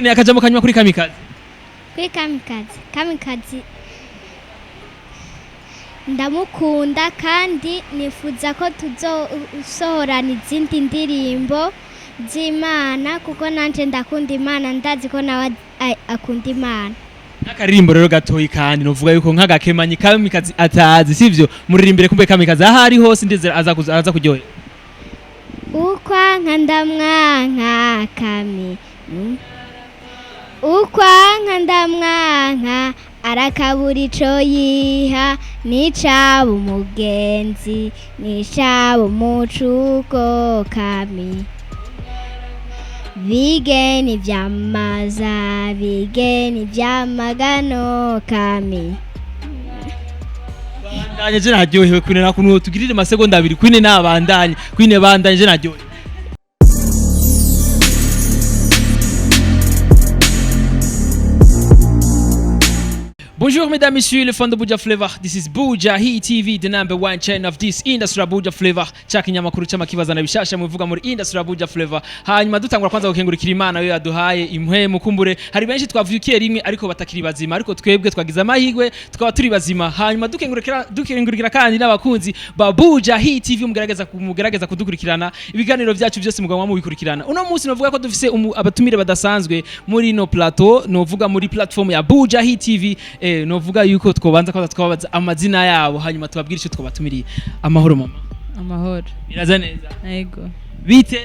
Ni akajambo kanyuma kuri Kamikazi. Kuri Kamikazi, Kamikazi ndamukunda kandi nifuza ko tuzosohorana izindi ndirimbo z'Imana, kuko nanje ndakunda Imana, ndazi ko nawe akunda Imana. N'akaririmbo rero gatoyi, kandi novuga yuko nk'agakemanyi Kamikazi atazi, sivyo? Muririmbire kumbe Kamikazi aho ari hose, ndizera aza aza kuryohera. Ukwanka ndamwanka Kami, Ukwanka ndamwanka, arakabura ico yiha, nicaba umugenzi, nicaba umucuko. Kami bigeni vyamaza, bigeni vyamagano, Kami. Bandanye, je naryohewe. Kwine nakuntu tugirire amasegonda 2. Kwine nabandanye, Kwine bandanye, je naryohewe. Bonjour mesdames, messieurs, les fans de Buja Flavor. This is Buja He TV, the number one channel of this industry, Buja Flavor. Cha kinyamakuru cy'amakibazana bishasha muvuga muri industry Buja Flavor. Hanyuma dutangura kwanza gukengurikira Imana yo yaduhaye impwemu. Kumbure hari benshi twavukiye rimwe ariko batakiri bazima, ariko twebwe twagize amahirwe tukaba turi bazima. Hanyuma dukengurikira kandi n'abakunzi ba Buja He TV, mugerageza kudukurikirana ibiganiro byacu byose, mugomba mubikurikirana. Uno munsi novuga ko dufise abatumire badasanzwe muri no plateau, novuga muri platform ya Buja He TV. Novuga yuko twobanza kwanza twababaza amazina yabo, hanyuma tubabwire icyo twabatumiriye. Amahoro mama. Amahoro. Biraza neza? Ego. Bite?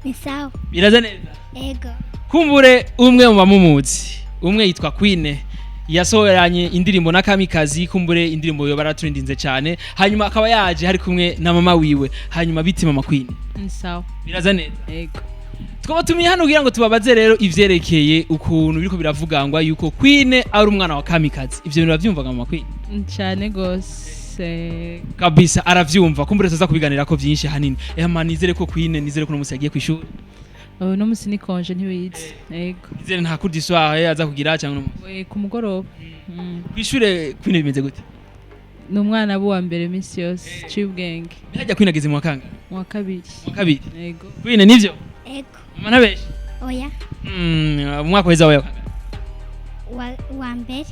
Ni sawa. Biraza neza? Ego. Kumbure umwe mu bamumuzi, umwe yitwa Queen, yasohoranye indirimbo na Kamikazi. Kumbure indirimbo yo baraturindinze cyane, hanyuma akaba yaje hari kumwe na mama wiwe. Hanyuma bite mama Queen? Ni sawa. Biraza neza? Ego. Twabatumiye hano kugira ngo tubabaze rero ivyerekeye ukuntu biriko biravugangwa yuko Queen ari umwana wa Kamikazi. Ivyo bintu uravyumvaga mama Queen? Cyane gose. Kabisa aravyumva. Kumbure tuza kubiganirako vyinshi hanini. Ema nizere ko Queen, nizere ko uno munsi yagiye kw'ishuri. Ubu no musi ni congé, ntibize. Ego. Nizere nta cours du soir aza kugira cyangwa uno munsi? We ku mugoroba. Kw'ishure Queen bimeze gute? Ni umwana w'uwa mbere iminsi yose, ciye ubwenge. Hajya Queen ageze mu wa kangahe? Mu wa kabiri. Mu wa kabiri? Ego. Queen, nivyo? Ego. Mama ntabeshe? Oya. Mu mwaka weza wawe wa kangahe? Wa mbere.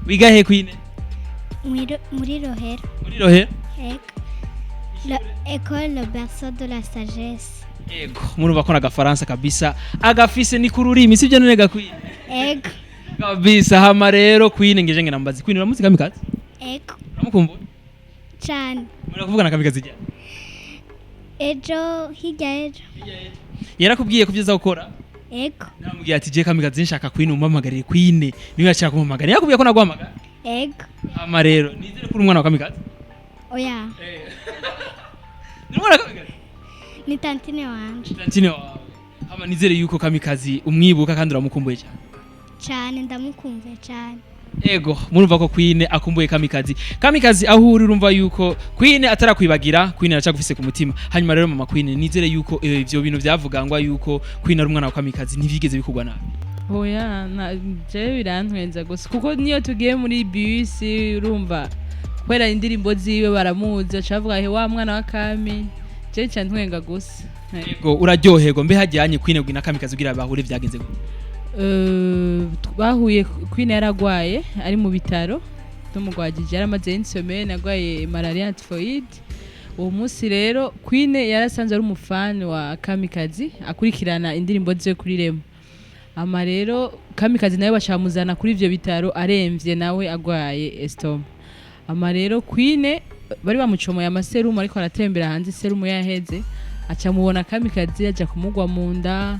Wiga he Queen? Muri Rohero. Muri Rohero? Ego. École le berceau de la sagesse. Ego, murumva ko n'agafaransa kabisa agafise, ni ku rurimi, sivyo none ga Queen? Ego. Kabisa. Hama rero Queen, ngeje ngena mbazi Queen, uramuzi Kamikazi? Ego. Uramukumbura? Cane. Murakuvugana Kamikazi ryari? Ejo, hirya ejo. Yarakubwiye ko byiza gukora? Ego. Namubwiye ati je Kamikazi nshaka Queen umpamagarire. Queen niwe yashaka kumuhamagara, yakubwiye ko naguhamagara? Ego. Hama rero nizere ko uri umwana wa Kamikazi. Oya. Ni umwana wa Kamikazi? Ni tantine wanje. Tantine wawe. Hama nizere yuko Kamikazi umwibuka kandi uramukumbuye cyane. Cane, ndamukumve cane. Ego, murumva ko Queen akumbuye Kamikazi. Kamikazi aho uri, urumva yuko Queen atarakwibagira, Queen aracagufise ku mutima. Hanyuma rero mama Queen, nizere yuko ivyo bintu vyavugangwa yuko Queen ari umwana wa Kamikazi ntivyigeze bikugwa nabi. Oya, na jewe birantwenza gusa, kuko niyo tugiye muri bisi, urumva kubera indirimbo ziwe baramuzi, baca bavuga he wa mwana wa Kami. Jewe ca ntwenga gusa. Ego, uraryoherwa. Mbe hajyanye Queen na Kamikazi kugira bahure vyagenze gute? Bahuye Queen yaragwaye ari mu bitaro, tumugwagije, yaramaze une semaine agwaye malaria typhoid. Uwo munsi rero Queen yarasanzwe ari umufani wa Kamikazi, akurikirana indirimbo ziwe kuri Rema. Ama rero Kamikazi nawe bacamuzana kuri ivyo bitaro aremvye, nawe agwaye estomac. Ama rero Queen bari bamucomoye amaserumu, ariko aratembera hanze, iserumu yaheze, aca mubona Kamikazi aja kumugwa mu nda.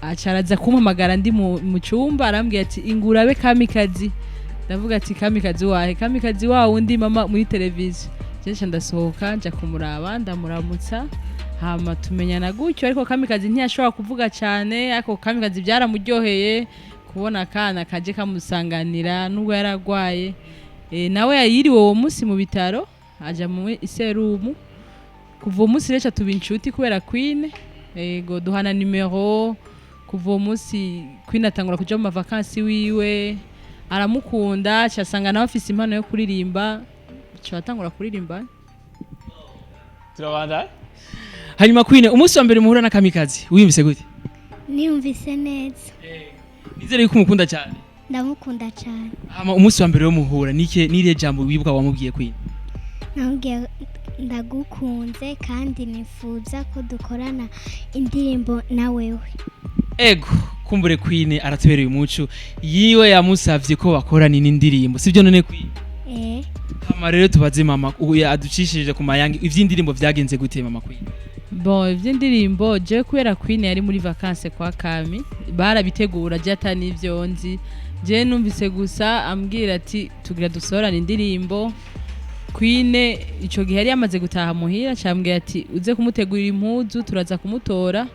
Aca araza kumpamagara ndi mu cumba, arambwira ati ingurabe Kamikazi. Ndavuga ati Kamikazi wahe? Kamikazi wa wundi mama muri televiziyo. Jewe ndasohoka nja kumuraba, ndamuramutsa, hama tumenyana gutyo. Ariko Kamikazi ntiyashobora kuvuga cyane, ariko Kamikazi byaramuryoheye kubona akana kaje kamusanganira nubwo yaragwaye. Nawe yayiriwe uwo munsi mu bitaro, aja mu iserumu. Kuva uwo munsi rero tuba inshuti kubera Queen. Ego, duhana nimero. Kuva uwo munsi Queen atangura kuja mu mavakansi wiwe, aramukunda, aca asanga nawe afise impano yo kuririmba, aca atangura kuririmba. Turabandanya. Hanyuma Queen, umunsi wa mbere muhura na Kamikazi wiyumvise gute? Niyumvise neza. Nizere yuko umukunda cyane. Ndamukunda cyane. Hama umunsi wa mbere wo muhura, nike nirihe jambo wibuka wamubwiye Queen? Namubwiye ndagukunze kandi nifuza ko dukorana indirimbo na wewe. Ego, kumbure Queen aratubereye umuco yiwe, yamusavye ko bakorana n'indirimbo, sibyo none Queen? Eh. Hama rero tubaze mama uyu aducishije ku mayange, ivy'indirimbo vyagenze gute, mama Queen? Bon, ivy'indirimbo, je kubera Queen yari muri vacances kwa Kami, barabitegura, je ata n'ivyo nzi. Je numvise gusa ambwira ati tugira dusohorane indirimbo. Queen ico gihe yari yamaze gutaha muhira, cambwira ati uze kumutegurira impuzu, turaza kumutora.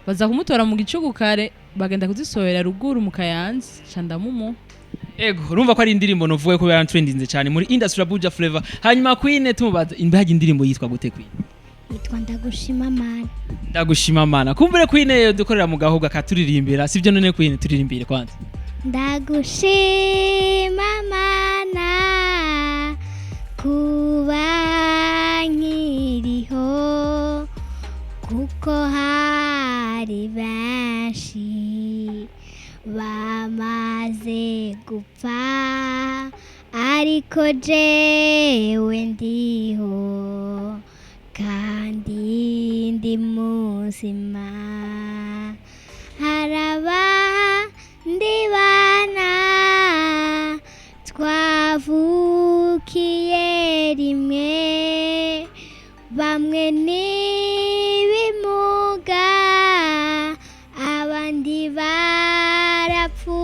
Baza kumutora mu gicuku kare, bagenda kuzisohora ruguru mu Kayanza, ca ndamumuha. Ego, urumva ko ari indirimbo novuga ko yarantrendinze cyane muri industry ya Buja Flavor. Hanyuma Queen tumubaza imbaga, indirimbo yitwa gute, Queen? Yitwa Ndagushima Mana. Ndagushima Mana. Kumbure Queen dukorera mu gahuga katuririmbira, sibyo none Queen? Turirimbire kwanza. Ndagushima Mana kuba nkiriho, kuko hari benshi bamaze gupfa, ariko jewe ndiho kandi ndi muzima. Hari abandi bana twavukiye rimwe, bamwe n'ibimuga, abandi barapfuye,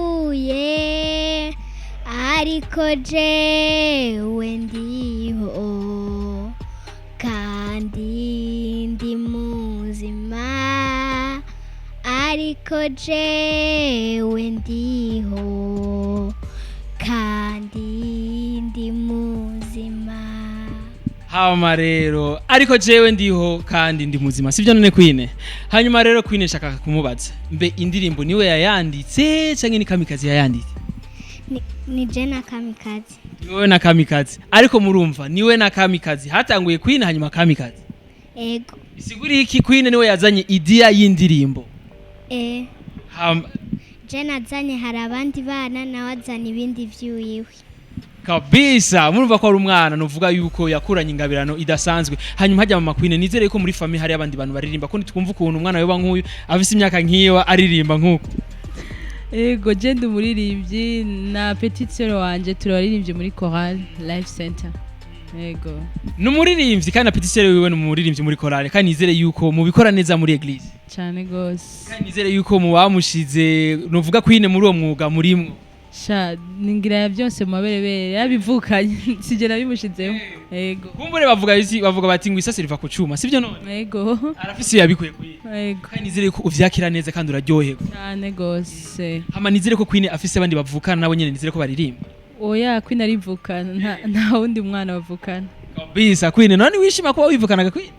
ariko jewe ndiho kandi ndi muzima, ariko jewe ndiho kandi ndi muzima. Hama rero, ariko jewe ndiho kandi ndi muzima, sibyo none Queen? Hanyuma rero Queen nshaka kumubaza, mbe indirimbo niwe yayanditse canke ni Kamikazi yayanditse? Ni je na Kamikazi. Niwe na Kamikazi, ariko murumva niwe na Kamikazi, hatanguye Queen hanyuma Kamikazi. Ego. Bisigura iki? Queen niwe yazanye idea y'indirimbo? Eh. Hama Je nazanye hari abandi bana, nawe azana ibindi vy'iwiwe. Kabisa, murumva ko ari umwana nuvuga yuko yakuranye ingabirano idasanzwe. Hanyuma hajya mama Queen, nizere ko muri famille hari abandi bantu baririmba, ko twumva ukuntu umwana yoba nk'uyu afise imyaka nk'iyo aririmba nk'uko. Ego, je ndi umuririmbyi na petite sœur wanje, turabaririmbyi muri chorale Life Center. Ego. Ni umuririmbyi kandi na petite sœur wiwe ni umuririmbyi muri chorale, kandi nizere yuko mubikora neza muri église. Cane gose. Kandi nizere yuko mu bamushize nuvuga Queen muri uwo mwuga murimwo. Sha, ningira ya byose mu maberebere yabivukanye, sije nabimushizemo. Ego. Kumbure bavuga isi bavuga bati ngo isasi riva ku cuma, sibyo none? Ego. Arafise iyo yabikuye kuri. Ego. Kandi nizere ko uvyakira neza kandi uraryoherwa. Cane gose. Hama nizere ko Queen afise abandi bavukana nabo nyene, nizere ko baririmba. Oya, Queen arivukana, nta wundi mwana bavukana. Kabisa, Queen, none wishima kuba wivukanaga, Queen?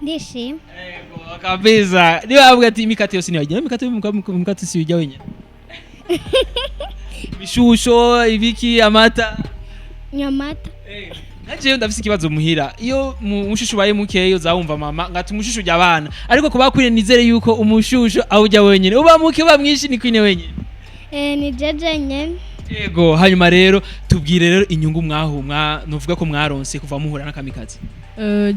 Ndishima. Ego kabisa, niba bavuga ati imikate yose niwagira imikate, imikate si ujya wenyine, ibishusho, ibiki, amata. Nyamata. Nka ndafise ikibazo muhira, iyo umushushu ubaye mukeyo uzawumva mama ngati umushushu ujya abana, ariko kuba Queen nizere yuko umushushu awujya wenyine, uba muke uba mwinshi ni Queen wenyine. Eh, ni jeje nyene. Yego, hanyuma rero tubwire rero inyungu mwahumwa nuvuga ko mwaronse kuva muhura na Kamikazi.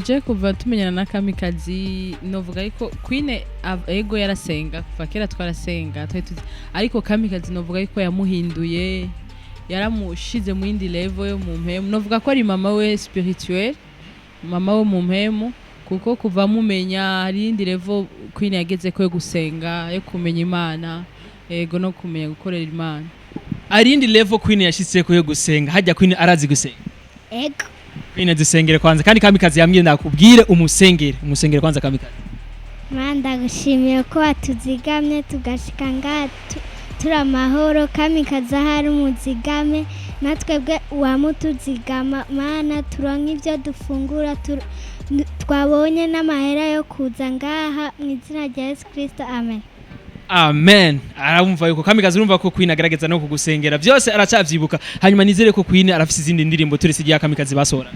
Je kuva tumenyana na Kamikazi, novuga ariko Queen ego yarasenga kuva kera, twarasenga twari tuzi, ariko Kamikazi novuga yuko yamuhinduye, yaramushize mu yindi level yo mu mpemu. Novuga ko ari mama we spirituel, mama we mu mpemu, kuko kuva mumenya hari iyindi level Queen yageze ko yo gusenga, yo kumenya Imana, ego, no kumenya gukorera Imana. Arindi level Queen yashitse ko yo gusenga. Hajya Queen arazi gusenga? Ego. Queen dusengere kwanza, kandi Kamikazi yambwiye ndakubwire umusengere, umusengere kwanza, Kamikazi. Mana, ndagushimiye ko watuzigamye tugashika ngaha turi amahoro. Kamikazi ahari umuzigame, natwebwe wamutuzigama Mana, turonke ibyo dufungura, twabonye n'amahera yo kuza ngaha, mu izina rya Yesu Kirisito, amen. Amen. Arumva yuko Kamikazi, urumva ko Queen agerageza no kugusengera, byose aracavyibuka. Hanyuma nizere ko Queen arafise izindi ndirimbo turetse igihe Kamikazi basohora.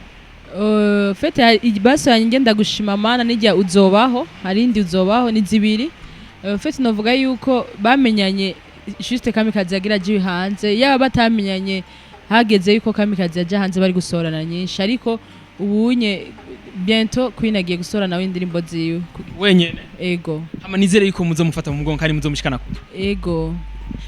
Fete basohanye ngenda gushima Mana, nijya uzobaho, hari indi uzobaho, ni zibiri. En fait novuga yuko bamenyanye juste Kamikazi yagira aje hanze. Yaba batamenyanye hageze yuko Kamikazi yaja hanze, bari gusohorana nyinshi, ariko ubunye bientôt Queen agiye gusohora nawe indirimbo ziwe. Wenyene? Ego. Hama nizere yuko muzomufata mu mugongo kandi muzomushikana kure. Ego.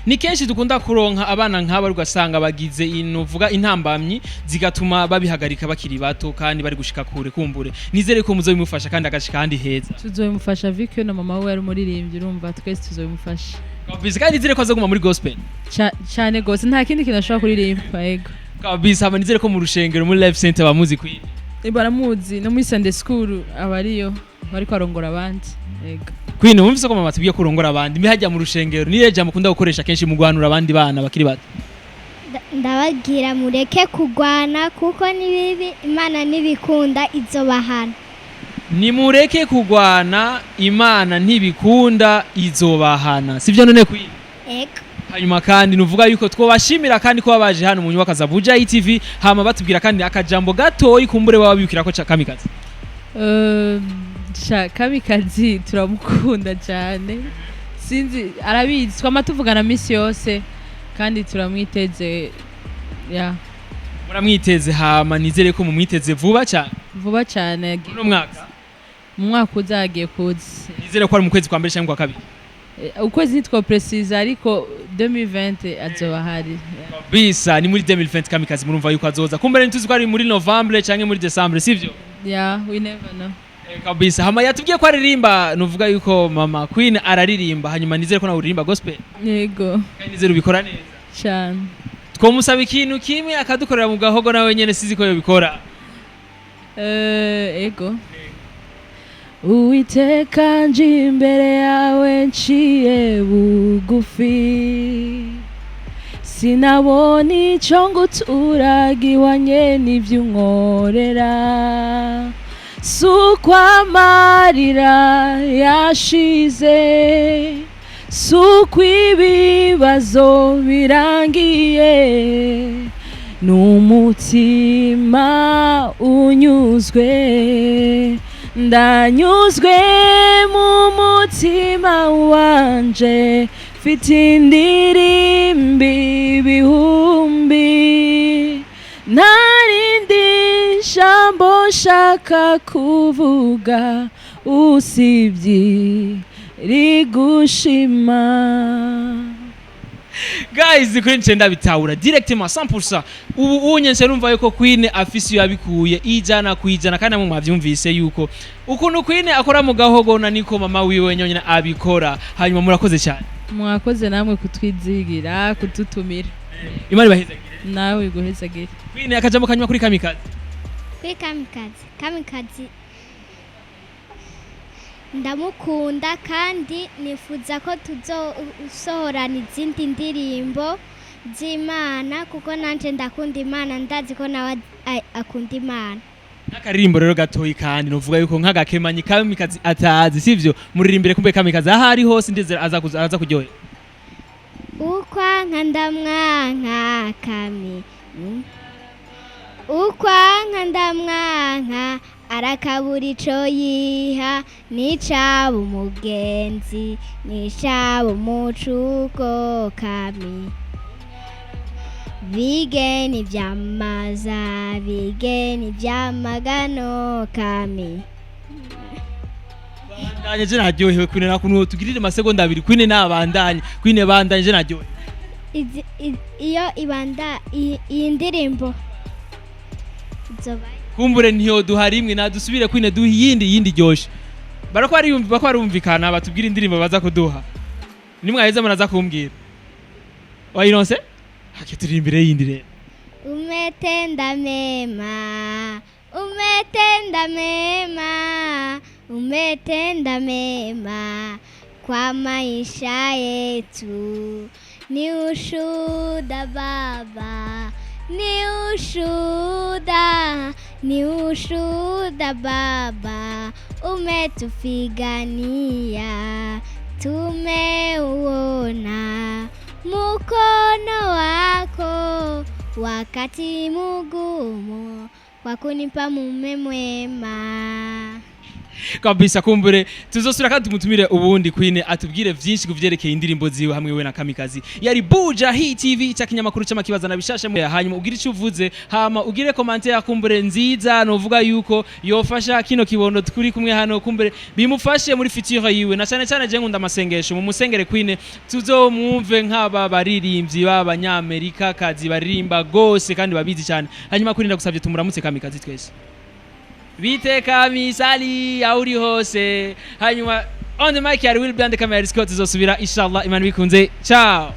Ni kenshi dukunda kuronka abana nk'aba, ugasanga bagize inuvuga intambamyi zigatuma babihagarika bakiri bato kandi bari gushika kure. Kumbure nizere ko muzobimufasha kandi agashika ahandi heza. Tuzobimufasha vu que na mama we yari umuririmbyi, urumva twese tuzobimufasha. Kabisa, kandi nizere ko azoguma muri gospel. Cane gose, nta kindi kintu ashobora kuririmba, ego. Kabisa. Hama nizere ko mu rushengero muri Life Center bamuzi Queen. Baramuzi, no muri Sunday school aba ariyo bariko arongora abandi, ego. Queen, wumvise ko mama tubwiye ko urongora abandi. Mbi hajya mu rushengero niyo jambo ukunda gukoresha kenshi mu guhanura abandi bana bakiri bato? Ndababwira mureke kugwana kuko ni bibi, Imana ntibikunda, izobahana. Nimureke kugwana, Imana ntibikunda, izobahana, sivyo none Queen? Ego. Hanyuma kandi nuvuga yuko twobashimira kandi ko babaje hano mu nyubako za Buja TV, hama batubwira kandi akajambo gatoyi kumbure baba bibukira ko Kamikazi. Sha, Kamikazi turamukunda cyane, sinzi arabizi, twama tuvugana misi yose kandi turamwiteze ya. Muramwiteze, hama nizere ko mumwiteze vuba cyane. Vuba cyane. Uno mwaka? Mu mwaka uza agiye kuza. Nizere ko ari mu kwezi kwa mbere cyangwa kwa kabiri. Ukwezi nitwo précisa, ariko 2020 azoba ahari. Bisa ni muri 2020 Kamikazi murumva yuko azoza. Kumbere ntituzi ko ari muri Novembre cyangwa muri Decembre, sivyo? Yeah, we never know. Kabisa. Hama yatubwiye ko aririmba, nuvuga yuko mama Queen araririmba, hanyuma nizere ko nawe uririmba gospel. Yego. Kandi nizere ubikora neza. Cyane. Twomusaba ikintu kimwe akadukorera mu gahogo, nawe nyene sizi ko yobikora. Ego. Uwiteka, nje imbere yawe nciye bugufi, sinabona icyo ngutura gihwanye n'ibyo unkorera. Si uko amarira yashize, si uko ibibazo birangiye, n'umutima unyuzwe, ndanyuzwe mu mutima wanje, mfite indirimbi ibihumbi, nta rindi jambo nshaka kuvuga usibye rigushima. Guys, kuri nce ndabitahura directement 100%. Ubu unye nce numva yuko Queen afise iyo yabikuye 100%, kandi namwe mwavyumvise yuko ukuntu Queen akora mu gahogo na niko mama wiwe nyonyene abikora. Hanyuma murakoze cyane. Mwakoze namwe kutwizigira, kudutumira. Imana ibahezagire. Nawe iguhezagire. Queen, akajambo kanyuma kuri Kamikazi. Kuri Kamikazi, Kamikazi ndamukunda kandi nifuza ko tuzosohorana izindi ndirimbo z'Imana kuko nanje ndakunda Imana, ndazi ko nawe akunda Imana. Nk'akaririmbo rero gatoyi, kandi nuvuga yuko nk'agakemanyi Kamikazi atazi, sivyo? Muririmbire kumbe Kamikazi aho ari hose, ndizera aza kuryohera. Ukwanka ndamwanka kami. Ukwanka ndamwanka, arakabura ico yiha, n'icaba umugenzi, n'icaba umucuko kami. Bigeni vy'amaza, bigeni vy'amagano kami. Bandanye, je naryohewe. Queen, nakuntu tugirire amasegonda abiri. Queen nabandanye, Queen bandanye, je naryohewe. Iyo ibanda iyi ndirimbo izoba Kumbure ntiyo duha rimwe, nadusubire Queen, duha iyindi, iyindi ryoshe. Barako bariyumva bako barumvikana, batubwira indirimbo baza kuduha. Nimwaheza muraza kumbwira. Wayironse hake, turirimbire yindi rero. Umetenda mema, umetenda mema, umetenda mema kwa maisha yetu. Ni ushuhuda Baba, ni ushuhuda, ni ushuhuda Baba, umetupigania, tumeuona mkono wako wakati mugumu kwa kunipa mume mwema. Kabisa, kumbure tuzosubira kandi tumutumire ubundi Queen atubwire vyinshi kuvyerekeye indirimbo ziwe hamwe we na Kamikazi. Yari Buja Hit TV, cya kinyamakuru c'amakibaza na bishasha. Hanyuma ugire ico uvuze, hama ugire commentaire kumbure nziza, novuga yuko yofasha kino kibondo turi kumwe hano, kumbure bimufashe muri future yiwe. Na cyane cyane je nkunda amasengesho, mu musengere Queen, tuzomwumve nk'aba baririmbyi b'abanyamerika kazi baririmba gose kandi babizi cyane. Hanyuma Queen, ndagusavye tumuramutse Kamikazi twese. Bite Kamisali, aho uri hose. Hanyuma on the mic yari Will Brand, camera Scott. Tuzosubira inshallah, Imana bikunze. Ciao.